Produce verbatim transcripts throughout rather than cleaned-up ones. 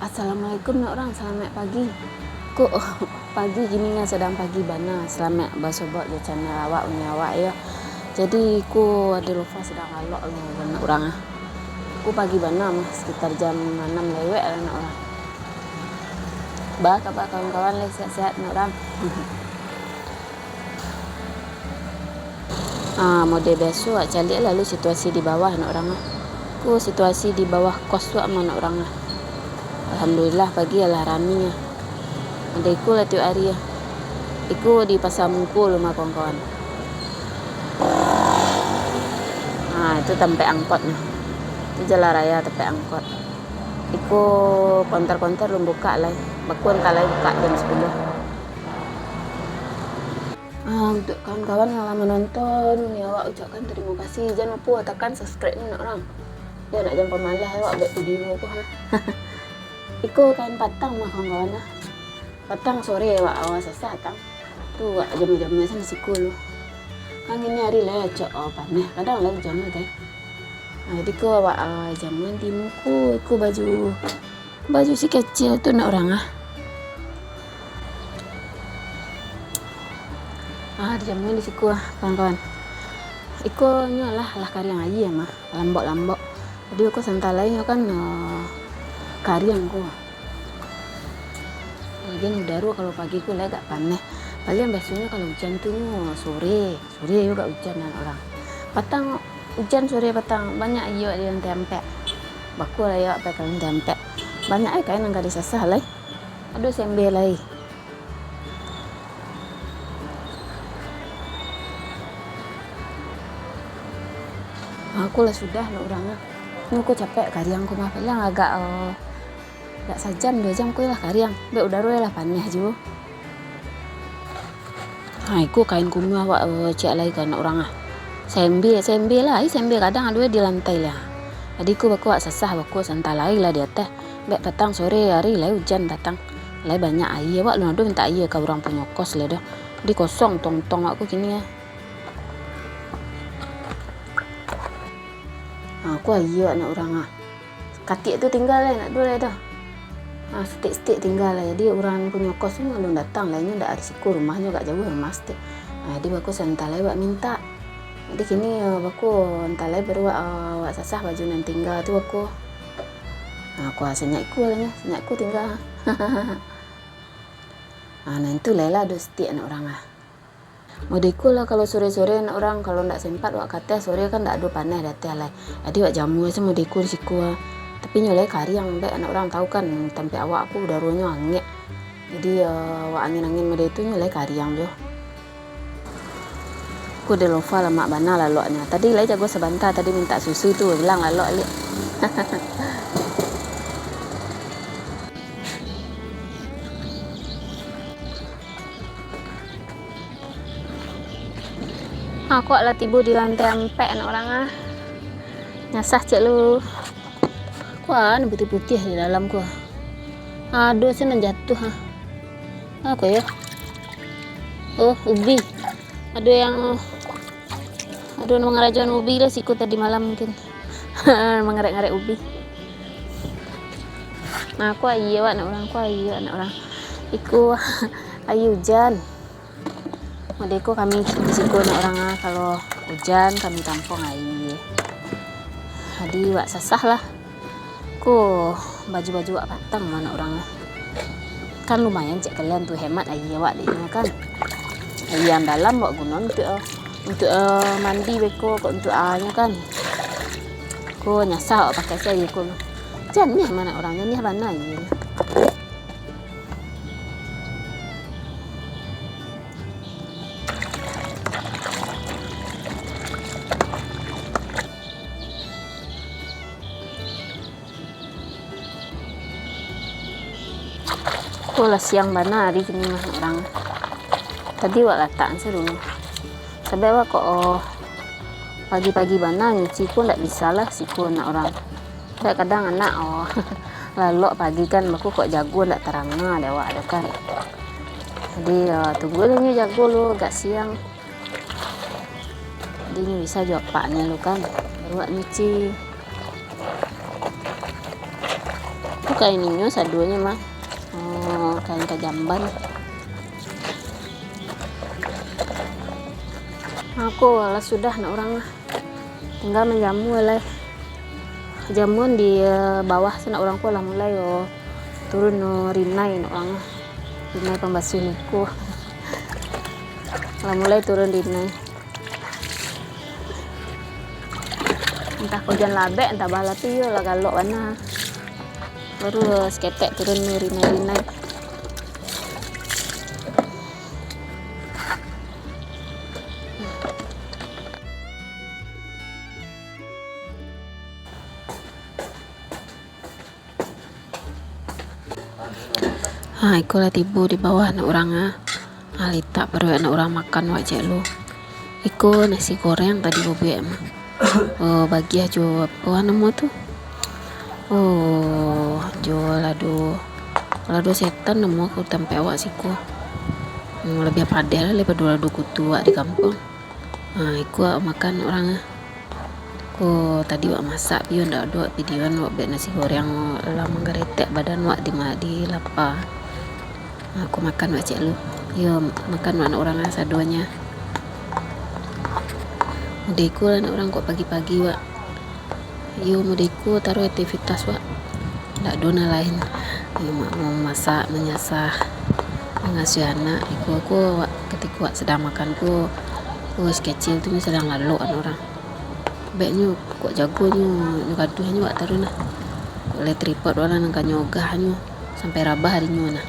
Assalamualaikum nak urang, salamaik pagi. Ko pagi kini kan sadang pagi bana, salamaik basobok jo channel awak, uni awak yo. Jadi ko ado Lofa sadang lalok lo nak urang ah. Ko pagi bana mah, sekitar jam anam lewek lah nak urang. Ba kaba kawan-kawan lai, sehat-sehat nak urang? Ah, model biaso, awak caliak lalu situasi di bawah nak urang ah. Ko situasi di bawah kos tu aman nak urang ah. Alhamdulillah pagi alah rami ah. Model iko lah tiok ari ah. Iko di Pasar Mungko lo mah kawan-kawan. Ah, itu tampek angkot nah. Itu jalan raya tampek angkot. Iko konter-konter alun bukak lai. Bako antah lai bukak jam sapuluah. Ah, untuk kawan-kawan yang lah manonton, ni awak ucapkan tarimo kasih. Jan lupo takan subscribe ni nak urang. Yo nak jan pamalas awak buek video ko ha. Iko kain patang mah kawan-kawan ah. Patang sore awak, awak sasah tang. Tu awak jamu-jamu sanak siko lo. Kan kini ari lai acok, oh, paneh. Kadang lai ujan lah, guys. Ah, jadi ko awak, ah, jamuan di muko, iko baju, baju si kecil tu nak urang ah. Ah, jamuan di siko ah, kawan-kawan. Iko nyo lah, lah kariang aia mah, lambok-lambok. Jadi ko santalai nyo kan, ah, kariang ko. Lagian udaro kalau pagi ko lai agak paneh. Paliang biasonyo kalau ujan tu nyo sore. Sore yo agak ujan nak urang. Patang ujan, sore patang, banyak aia di lantai ampek. Bako lai awak pai ka lantai ampek. Banyak ai kain nan ka disasah lai. Ado sembe lai. Aku lah sudah nak urang ah. Ni ko capek kariang ko mah. Paliang agak, eh, Dak sajam, duo jam ko lah kariang. Buek udaro lah paneh juo. Ha, iko kain kumuah awak, eh, ciek lai ka nak urang ah. Sembe, sembe lai, sembe kadang ado di lantai lah. Jadi ko bako awak sasah, bako santalai lah di ateh. Buek patang sore ari lai ujan patang. Lai banyak aia, awak alun ado mintak aia ka urang punyo kos lai doh. Jadi kosong tong-tong awak ko kini ah. Ha, ko aia nak urang ah. Katiak tu tingga lai, ndak ado lai doh. Ha, saketek-saketek tingga lai. Jadi urang punyo kos tu alun datang lai, inyo ndak ari siko, rumahnyo agak jauah rumah saketek. Ha, jadi bako santalai awak mintak. Jadi kini, eh, bako antalai baru awak, eh, awak sasah baju nan tingga tu bako. Ha, ko sanyak iko lah nyo, sanyak iko tingga. Ha, nan tu lai lah ado saketek nak urang ah. Model iko lah kalau sore-sore nak urang, kalau ndak sempat awak ka ateh, sore kan ndak ado paneh di ateh lai. Jadi awak jamu se model iko di siko ah. Tapi nyo lai kariang, buek nak urang tau kan, tampek awak ko udaronyo angek. Jadi, eh, awak angin-angin model tu nyo lai kariang juo. Ko dek Lofa lamak bana laloknyo. Tadi lai jago sabanta, tadi mintak susu tu, ilang lalok liak. Ha, ko lah tibo di lantai ampek nak urang ah. Nyasah ciek lu. Ko ah, nan putiah-putiah di dalam ko. Ado se nan jatuah ah. Apo yo? Oh, ubi. Ado yang, ado nan mangarajoan ubi lah siko tadi malam mungkin. Mangarek-ngarek ubi. Nah, ko aia awak nak urang, ko aia awak nak urang. Iko aia ujan. Model ko kami di siko nak urang ah, kalau ujan kami tampuang aia. Jadi awak sasah lah. Ko baju-baju awak patang mah nak urang ah. Kan lumayan ciek kalian tu hemat aia awak dek nyo kan. Aia nan dalam awak guno untuak, untuak, eh, mandi beko, kok untuak aia kan. Ko nyasah awak pakai se aia ko. Janiah mah nak urang, janiah bana aia. Ko lah siang bana ari kini mah urang. Tadi awak latak se dulu. Sabab awak kok, oh, pagi-pagi bana nyuci ko ndak bisa lah siko nak urang. Kadang-kadang anak, oh, lalok pagi kan, bako kok jago ndak taranga dek awak tu kan. Jadi, eh, tunggu lah nyo jago lu agak siang. Jadi nyo bisa jo apak ni lu kan. Baru awak nyuci. Ko Kain inyo saduonyo mah, oh, kain kajamban. Aku lah sudah nak urang lah. Tinggal manjamu lai. Jamuan di, eh, bawah sanak urang ko lah mulai, oh, turun, oh, rinai nak urang lah. Rinai pambasuah iko. Lah mulai turun rinai. Antah hujan labek, antah bala tu iyo lah galok bana. Baru saketek turun rinai-rinai. Ha, iko lah tibo di bawah nak urang, ah. Ah, litak paruik nak urang makan wak ciek lu. Iko nasi goreng tadi babuek mah. Oh, bagiah jo apo namo tu? Oh, jo lado. Lado setan namo ko tampek awak siko. Hmm, labiah padeh lah daripado lado kutu wak di kampuang. Ha, iko wak makan urang ah. Ko tadi wak masak, iyo ndak ado wak videoan wak buek nasi goreng, lah manggaretek badan wak di ma-, di lapa. Ha, ko makan wak ciek lu. Iyo, makan wak nak urang ah saduonyo. Mode iko lah nak urang kok pagi-pagi wak. Iyo, mode iko taruih aktivitas wak. Ndak ado nan lain. Iyo, ma-, mamasak, manyasah, mangasuah anak. Iko ko wak, katiko wak sadang makan ko, ko si kecil tu nyo sadang lalok anak urang. Bek nyo kok jago nyo, nyo gaduah nyo wak taruih nah. Kok lai tripod wak lah nan ka nyo ogah nyo, sampai rabah ari nyo nah.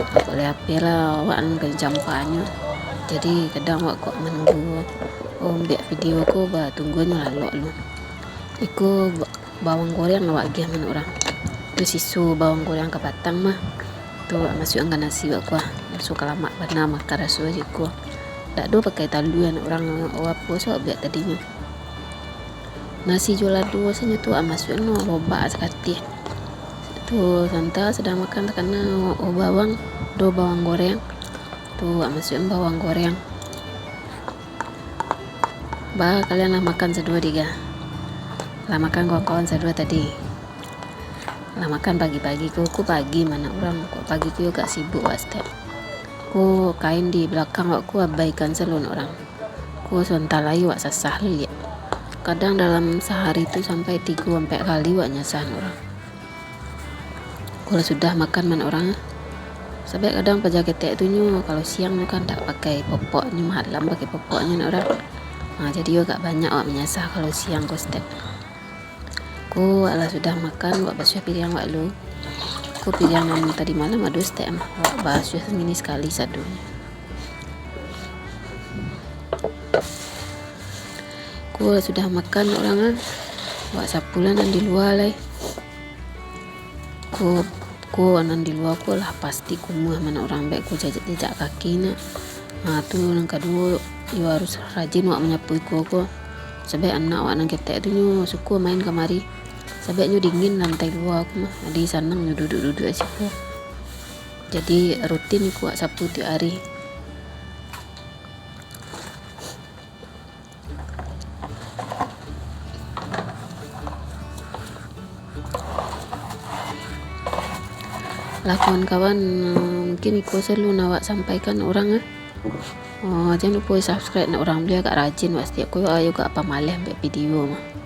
Kok lai apo lah, awak nan ka campa nyo. Jadi, kadang awak kok manunggu, oh, buek video ko batungguan nyo lalok lu. Iko ba-, bawang goreng awak agiah mah nak urang. Tu siso bawang goreng kapatang mah. Tu awak masuakkan ka nasi awak ko ah. Raso ka lamak bana makan raso je ko. Dak ado pakai talua nak urang, oh, apo se awak buek tadinyo. Nasi jo lado sajo tu, ah, masuak no lobak sakatih. Tu, santa sadang makan takana, oh, bawang, do bawang goreng. Tu, ah, masuak bawang goreng. Ba, kalian lah makan sadua diga? Lah makan kawan-kawan sadua tadi? Lah makan pagi-pagi ko, ko pagi mah nak urang, kok pagi ko agak sibuk wak step. Ko kain di balakang wak ko abaikan salo nak urang. Ko sabanta lai wak sasah liak. Kadang dalam sahari tu sampai tigo ampek kali wak nyasah nak urang. Ko lah sudah makan mah nak urang ah. Sabab kadang paja ketek tu nyo, kalau siang nyo kan dak pakai popok nyo, malam pakai popok nyo nak urang. Ha, jadi yo agak banyak wak manyasah kalau siang ko step. Ko wak lah sudah makan, wak basuah piriang wak lu. Ko piriang nan tadi malam ado step mah, wak basuah sangini sakali sadonyo. Ko lah sudah makan nak urang ah. Wak sapu lah nan di lua lai. Ko, ko nan di lua ko lah pasti kumuah mah nak urang, bek ko jajak-jajak kaki nak. Ha, tu nan kaduo, yo harus rajin wak manyapu iko ko. Sabab anak wak nan ketek tu nyo suko main kamari. Sabab nyo dingin lantai lua ko mah. Jadi sanang nyo duduak-duduak siko. Jadi rutin iko wak sapu tiok ari. Lah kawan-kawan, mungkin iko sajo nan awak sampaikan urang ah. Oh, jan lupo subscribe nak urang, bia agak rajin wak satiok ko, ayo agak pamaleh buek video mah.